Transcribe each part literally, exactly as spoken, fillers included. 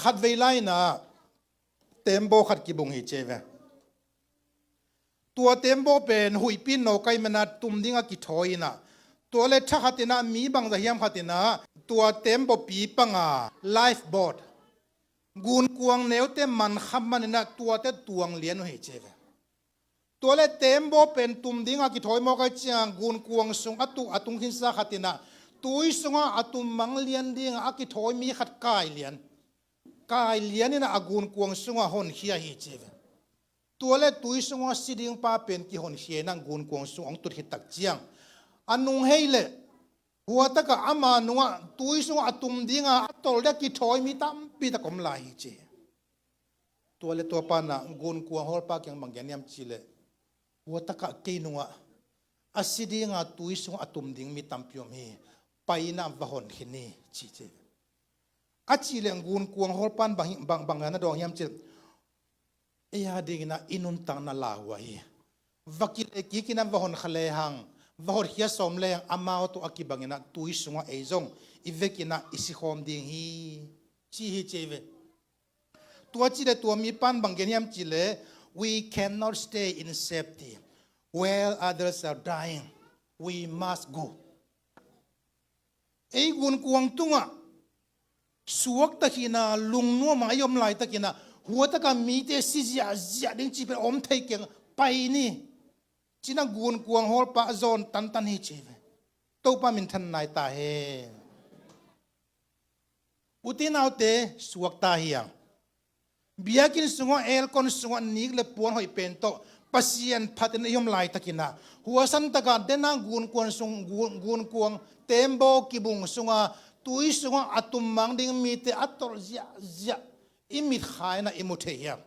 Khatvei lai-in ah tembaw khat kibung hi ci ve. Tua tembaw pen huihpi nawk ahih manin ah tum dingin kithawi in ah, tua leh thakhat in ah mi bangzah hiam khat in ah tua tembaw pi panga lifeboat, gunkuang neute man kham manin ah tuate tuang lian uh hi ci ve. Tua leh tembaw pen tum dingin kithawi mawk ahih ciangin gunkuang sung a tu a tung khinsa khat in ah tui sungah a tum mang lian dingin a kithawi mi khat kai lian, kai lian in ah a gunkuang sungah honkhia hi ci ve. Tua leh tui sungah si ding pa pen kihonkhia in ah gunkuang sung hong tut khit tak ciang, a nung hei leh hua takah ama nungah tui sungah a tum dingin a tol dingin kithawi mi tampi tak om lai hi ci. Tua leh tua pa in ah gunkuang hawlpa kiang bang gen hiam cih leh, hua takah kei nungah a si dingin tui sungah a tum ding mi tampi om hi, pai in ah va honkhin ni ci ci. A cih leh gunkuang hawlpa in bang, bang, bang na dawng hiam cih leh, ei a dingin ah i nuntakna lauhuai hi. Va kilehkik in ah va honkha lehang, va hotkhiat sawm lehang amau tawh a kibangin ah tui sungah ei zong i vekin ah i sikhawm ding hi ci hi ci ve. Tua cih leh tua mipa in bang gen hiam cih leh, "We cannot stay in safety while others are dying. We must go." Ei gunkuang tungah suakta khit in ah lungnuam a i om laitakin ah hua takah mite si ziahziah ding cih pen om thei keng, pai ni ci-in ah gunkuang hawlpa a zawn tantan hi ci ve. Topa minthanna hi ta hen. Ute naute, suakta hi hang. Biakinn sungah, aircon sungah nik leh puan hoih pen tawh Pasian phat in i om laitakin ah, huasan takah den a gunkuang sung, gun, gunkuang tembaw kibung sungah tui sungah a tum mang ding mite a tolh ziahziah i mit kha in ah i mu thei hi hang.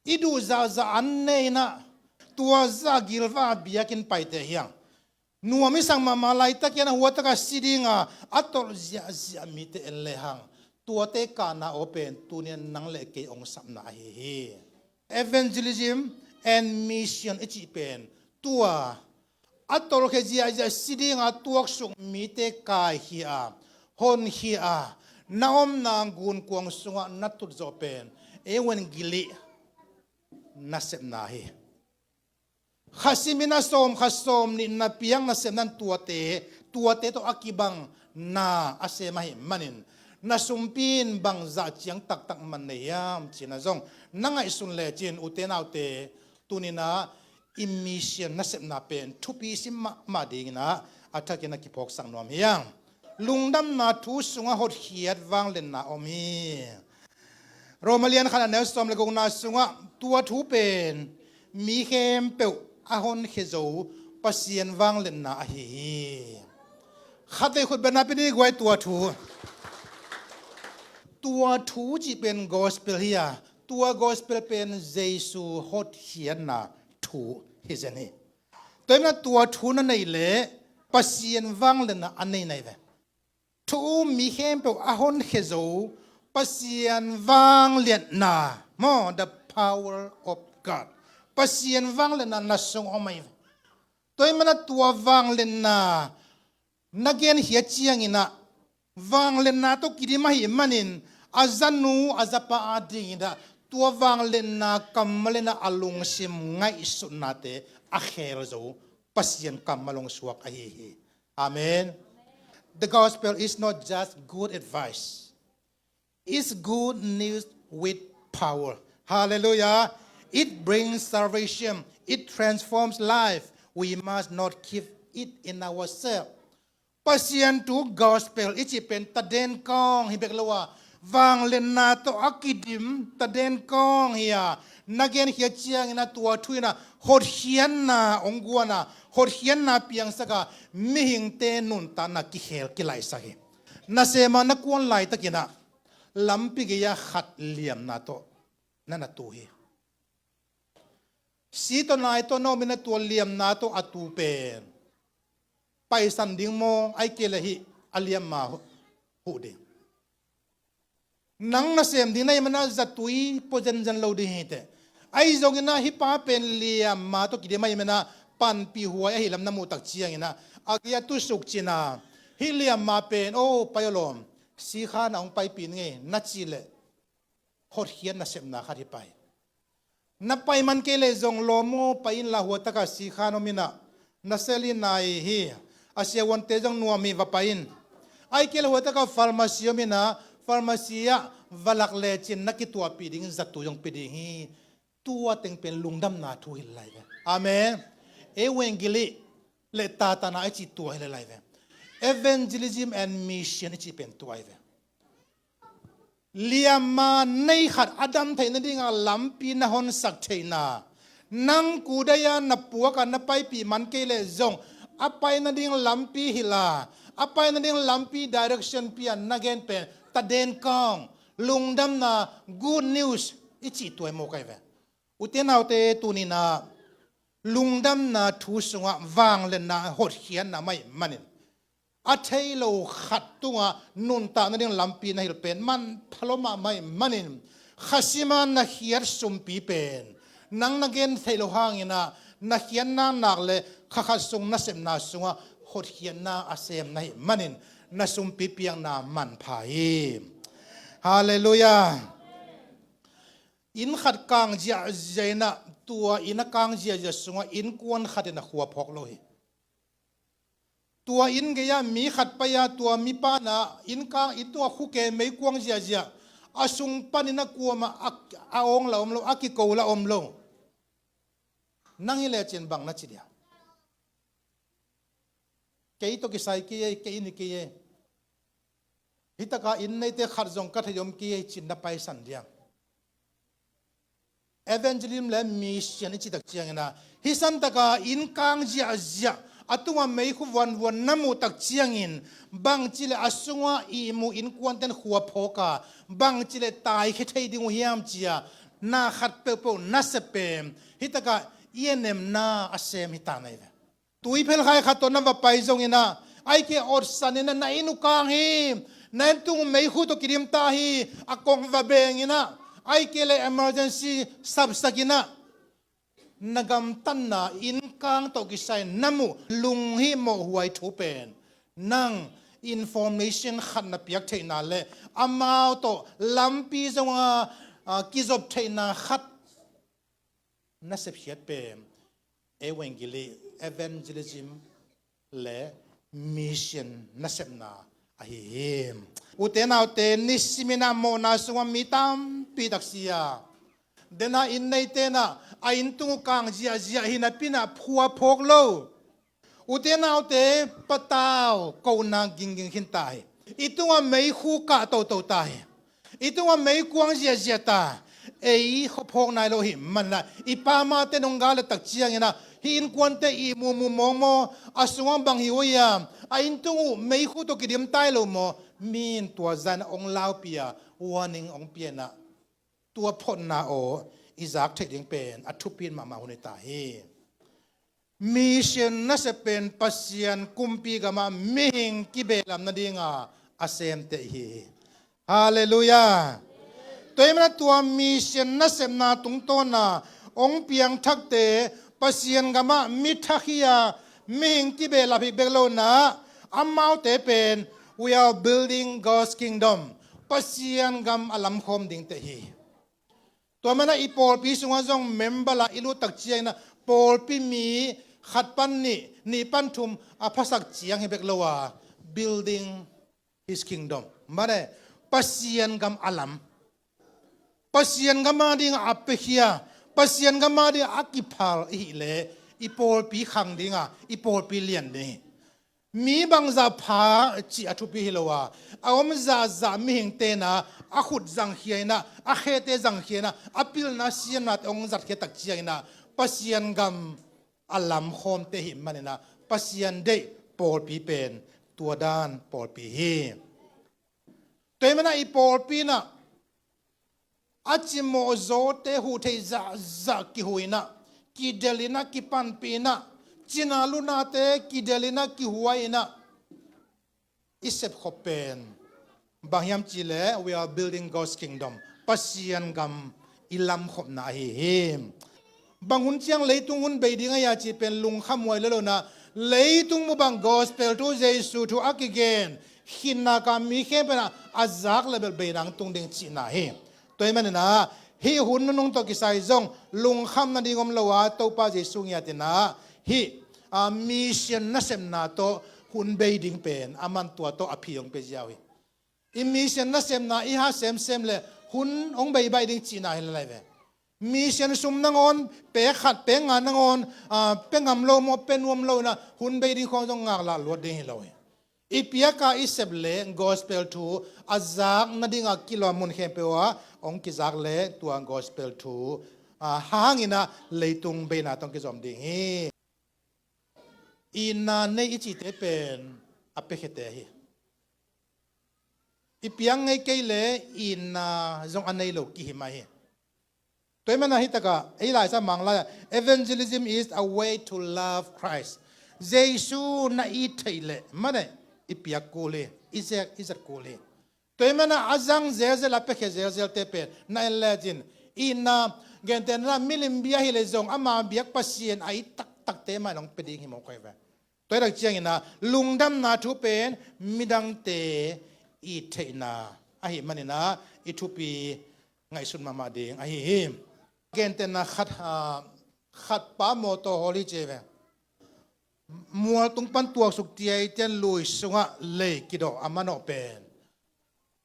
I duh zahzah an ne in ah, tua zah gilvah biakinn paite hi hang. Nuam i sak mahmah laitakin ah hua takah si dingin a tolh ziahziah mite en lehang, tuate kahna aw pen tuni-in nang leh kei hong sapna ahi hi. Evangelism and mission i cih pen tua a tolhkhia ziahziah, si dingin a tuaksuk mite kaikhia a, honkhia a, na omna gunkuang sungah na tut zawh pen ei wen gilih nasepna hi. Kha simin a sawm kha sawm nih na piak nasepna in tuate, tuate tawh a kibang na a sem ahih manin, na sumpi in bangzah ciang taktak man nei hiam ci-in ah zong na ngaihsun lecin, ute naute, tuni-in ah i mission nasepna pen thupi sim mahmah dingin ah a thakin a kiphawksak nuam hi hang. Lungdamna thu sungah hotkhiat vangliatna om hi. Roma lian khat a neu sawm leh gukna sungah tua thu pen mi khempeuh a honkhia zo Pasian vangliatna ahi hi. Khatvei khut beng na pia ni guai, tua thu. Tua thu cih pen gospel hi a, tua gospel pen Jesu hotkhiatna thu hi zen hi. Tua ahih manin ah tua thu na neih leh Pasian vangliatna a nei na hi ve. Thu um mi khempeuh a honkhia zo Pasian vangliatna maw, the power of God. Pasian vangliatna na sung om ahi ve. Tua ahih manin ah tua vangliatna na genkhia ciangin ah, vangliatna tawh kidim ahih manin, a zanu a zapa a dingin ah tua vangliatna kammal in ah a lungsim ngaihsutnate a khel zo Pasian kammal hong suak ahi hi. Amen. The gospel is not just good advice. It's good news with power. Hallelujah. It brings salvation. It transforms life. We must not keep it in ourselves. Pasian thu gospel i cih pen taden kawng hi bek lo a, vangliatna tawh a kidim taden kawng hi a, na genkhia ciangin ah tua thu in ah hotkhiatna hong guan a, hotkhiatna piangsak a, mihingte nuntakna kikhel kilaihsak hi. Nasem a na kuan laitakin ah lampi gei-ah khat liamna tawh na na tu hi. Si tawh nai tawh na om in ah tua liamna tawh a tu pen paisan ding maw, ahih kei leh hih a liamma huh, huh ding. Nang nasem ding na hih manin ah zatui pua zenzen lo ding hi teh. Ahi zongin ah hih pa pen liamma tawh kidim ahih manin ah panpih huai ahih lam na muh tak ciangin ah, a gei-ah tusuk cin a, hih liamma pen, oh, pai aw lawm, sikhan a hong paipih ngei na cih leh hotkhiat nasepna khat hi pah hi. Na pai man kei leh zong lawm aw, pai inla hua takah sikhan om inah, na sel hi nai hi, a siavuante zong nuam hi, va pai in. Ahih kei leh hua takah pharmacy om inah, pharmacy ah va lak lecin na kituahpih ding zatui zong pia ding hi. Tua teng pen lungdamna thu hi lai ve. Amen. Evangeli le tatana i cih tua hi lai ve. Evangelism and mission i cih pen tua hi ve. Liamma nei khat a dam theih nadinga lampi na honsak theihna, nang kudai-a na puaka na paipih man kei leh zong a pai nading lampi hilh a, a pai nading lampi direction pia na gen pen taden kawng, lungdamna, good news i cih tua hi mawk ahi ve. Ute naute, tuninah lungdamna thu sungah vangliatna, hotkhiatna mah ahih manin a thei lo khat tungah nuntak nading lampi na hilh pen manpha lua mahmah ahih manin, khasima na khiat sumpi pen nang na gen theih loh hanginah na khiat naknak le kha khat sung nasepna sungah hotkhiatna a sem na hih manin na sumpi piakna manpha hi. Halleluiah. Inn khat kang ziahziah inah, tua inn a kang ziahziah sungah innkuan khat in a khua phawk lo hi. Tua inn gei-ah mi khat pai-a, tua mipa inah inn kang, inn tungah khuke meikuang ziahziah, a sung panin a kuamah a, a awng la om lo, a kiko la om lo. Nang hi lecin bang na ci dia? Kei tawh kisai kei ei, kei inn hi kei ei. Hi taka inn neite khat zong ka thei om kei ei, cin na paisan diam? Evangelism le mission i cih tak ciangin ah, hi san taka inn kang ziahziah, a tungah meikhu vuanvuan na muh tak ciangin, bangci le a sungah ihmu innkuanten khua phawk a, bangci le taikhia thei ding uh hiam ci-a, na khat peuhpeuh na sep pen hi taka i a nemna a sem hi ta na hi ve. Tui phelkhai khat tawh na va pai zongin ah, ahih kei leh otsan in ah na inn uh kang hi, na inn tung uh meikhu tawh kidim ta hi, a kong va beng in ah, ahih kei leh emergency sapsak in ah, na gamtatna inn kang tawh kisai na muh lunghimawh huai thu pen nang information khat na piak theihna le amau tawh lampi zong a, a, kizop theihna khat na sepkhiat pen evangeli, evangelism le mission nasepna ahi hi. Ute naute, nisimin ah mawhna sungah mi tampi tak si a, dena inn neite in ah a inn tung uh kang ziahziah hi napi in ah khua phawk lo. Ute naute, patau kohna gingging khin ta hi. I tungah meikhu kah toto ta hi. I tungah meikuang ziahziah ta. Ei khuaphawk nai lo hi manla, i pa mate nong gal le tak ciangin ah, hih innkuante ihmu mu mawngmaw, a sungah bang hi uh hiam, a inn tung uh meikhu tawh kidim tai lo maw, mi in tua zan ah hong laupi a, warning hong pia in ah, tua photna aw i zak theih ding pen a thupi mahmah hun hi ta hi. Mission nasep pen Pasian kumpi gamah mihing kibehlap nadinga a semte hi. Halleluiah. Tua ahih manin tua mission nasepna tungtawna hong piangthakte Pasian gamah mi thak hi a, mihing kibehlap hi bek lo in ah, amaute pen we are building God's kingdom, Pasian gam a lamkhawm dingte hi. Tua manin ah i pawlpi sungah zong member la i lut tak ciangin ah pawlpi mi khat pan nih, nih pan thum a phasak ciang hi bek lo a, building his kingdom. Mane, Pasian gam a lam, Pasian gam a ding a piakhia, Pasian gam a ding a kiphal i hih leh i pawlpi khang ding a, i pawlpi lian ding hi. Mi bangzah pha cih a thupi hi lo a, a om zahzah mihingte in ah a khut zangkhia in ah, a khete zangkhia in ah, a pilna siamnate hong zatkhia tak ciangin ah Pasian gam a lamkhawmte hi manin ah, Pasian deih pawlpi pen tua dan pawlpi hi. Tua ahih manin ah i pawlpi in ah a cimawh zawte huh theih zahzah kihuh in ah, kidelh in ah, kipanpih in ah, cina lunate kidelh in ah, kihuai in ah, i sepkhop pen bang hiam cih leh we are building God's kingdom, Pasian gam i lamkhopna ahi hi. Bang hun ciang leitung hun bei ding a hia cih pen lungkhamhuai lo lo in ah, leitung mubang gospel thu, Jesu thu a kigen khinna ka mi khempeuh in ah a zak le bel beina hong tung ding cihna hi. Tua ahih manin ah hih hun nunung tawh kisai zong lungkham nading om lo a, Topa Jesu ngiatin ah hih, a, mission nasepna tawh hun bei ding pen aman tua tawh a phi hong pia ziau hi. I mission nasepna i hat semsem le hun hong bei baih ding cihna hi lai ve. Mission sum nangawn, pek khat pek nga nangawn, a, pia ngam lo maw, pia nuam lo in ah hun bei ding khawng zong ngaklah luat ding hi lo hi. I piak a i sep le gospel thu a zak nading a kilawm mun khempeuh ah hong kizak le tua gospel thu, a, hangin ah leitung beina tawh hong kizom ding hi. Itna nei i cihte pen a piakhiate hi. I piak ngei kei le itna zong a nei lo kihim ahi hi. Tua ahih manin ah hih takah ei Lai Siangtho mang lai-ah, "Evangelism is a way to love Christ." Jesu na it theih leh mah i piak kul hi, i zek, i zat kul hi. Tua ahih manin ah a zang zelzel, a piakhia zelzelte pen na en lecin, itna, gentehna milim bia hi leh zong ama biak Pasian a it taktakte mah in hong pia ding hi mawk hi ve. Tua hi tak ciangin ah lungdamna thu pen midangte it theihna ahih manin ah i thupi ngaihsun mahmah ding ahi hi. Gentehna khat, a, khatpa mawtaw hawl hi ci ve. Mualtung pan tuaksuk tiaitian lui sungah lei kidawh a manawh pen,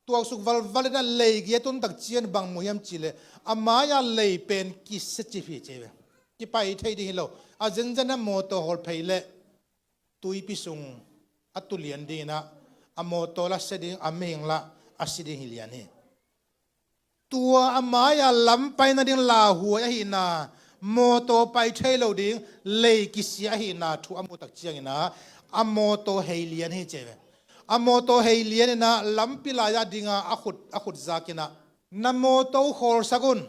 tuaksuk valval in ah lei kiatun tak ciang bang mu hiam cih leh a mai-a lei pen kisia cip hi ci ve. Kipai thei ding hi lo. A zenzen ah mawtaw hawl phei leh tuipi sung a tu lian ding in ah a mawtaw lah sia ding, a mihing lah a si ding hi lian hi. Tua a mai-a lam pai nading lauhuai ahihna, mawtaw pai thei lo ding lei kisia ahihna thu a mu tak ciangin ah a mawtaw hei lian hi ci ve. A mawtaw hei lian in ah lampi lai-ah ding a, a khut, a khut zak in ah, "Na mawtaw khawlsak un,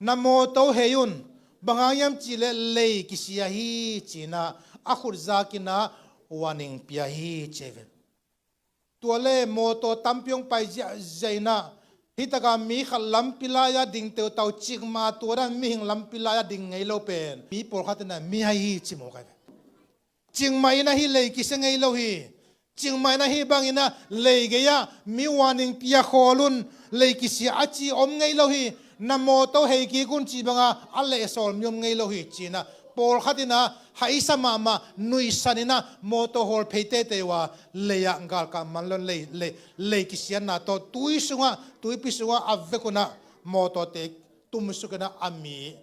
na mawtaw hei un, bang hang hiam cih leh lei kisia hi," ci in ah a khut zak in ah warning pia hi ci ve. Tua leh mawtaw tampi hong pai ziahziah in ah, hih takah mi khat lampi lai-ah ding teutau, cikmah tua dan mihing lampi lai-ah ding ngei lo pen mi pawlkhat in ah mihai hi ci mawk hi ve. Cikmah in ah hih lei kisia ngei lo hi. Cikmah in ah hih bangin ah lei gei-ah mi warning pia khawl un, lei kisia a ci om ngei lo hi. "Na mawtaw hei kik un," cih banga a lehsawl mi om ngei lo hi ci in ah pawlkhat in ah haisa mahmah, nuihsan in ah mawtaw hawl phei teitei uh a, lei-ah galkap man lo in lei, lei, lei kisiatna tawh tui sungah, tuipi sungah a vek un ah mawtawte tumsuk in ah a mi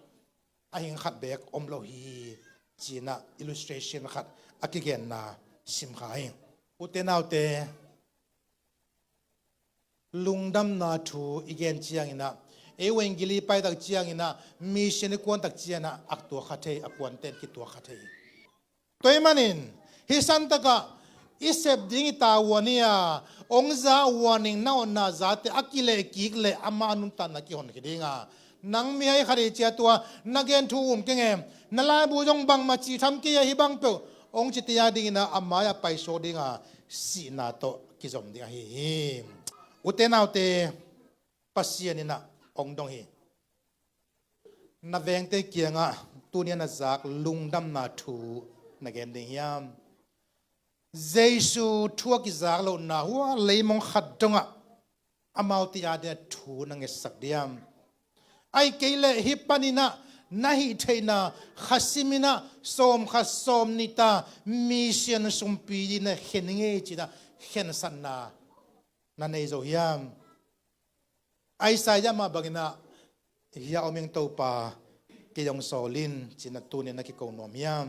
a hing khat beek om lo hi ci in ah illustration khat a kigenna sim kha hi. Ute naute, lungdamna thu i gen ciangin ah, ei wengili pai tak ciangin ah, mission i kuan tak ciangin ah a tuak kha thei, a kuanten kituak kha thei. Tua ahih manin hih santakah i sep ding i tavuan hi a, hong za warning na otna zate a kileh kik leh amah a nuntakna kihonkhia ding a, "Nang mihai khat hi," ci a, "Tua na gen thu um keng e, na laibu zong bangmah cih tham kei a, hih bang peuh," hong ci tei a dingin ah a mai-ah paisuak ding a, sihna tawh kizom ding ahi hi. Ute naute, Pasian in ah hong dong hi. Na vengte kiangah tuni-a na zak lungdamna thu na gen ding hiam? Jesu thu a kizak lohna hua leimong khat dongah amaute adingin thu na ngetsak diam? Ahih kei leh hih panin ah na hih theihna kha simin ah sawm khat sawm nih ta mission sumpi dingin ah khen ing ei ci-in ah khensatna na nei zo hiam? Isaiah mah bangin ah, "Hih a om ing Topa, kei hong sawl in," ci-in ah tuni-a na kiko nuam hiam?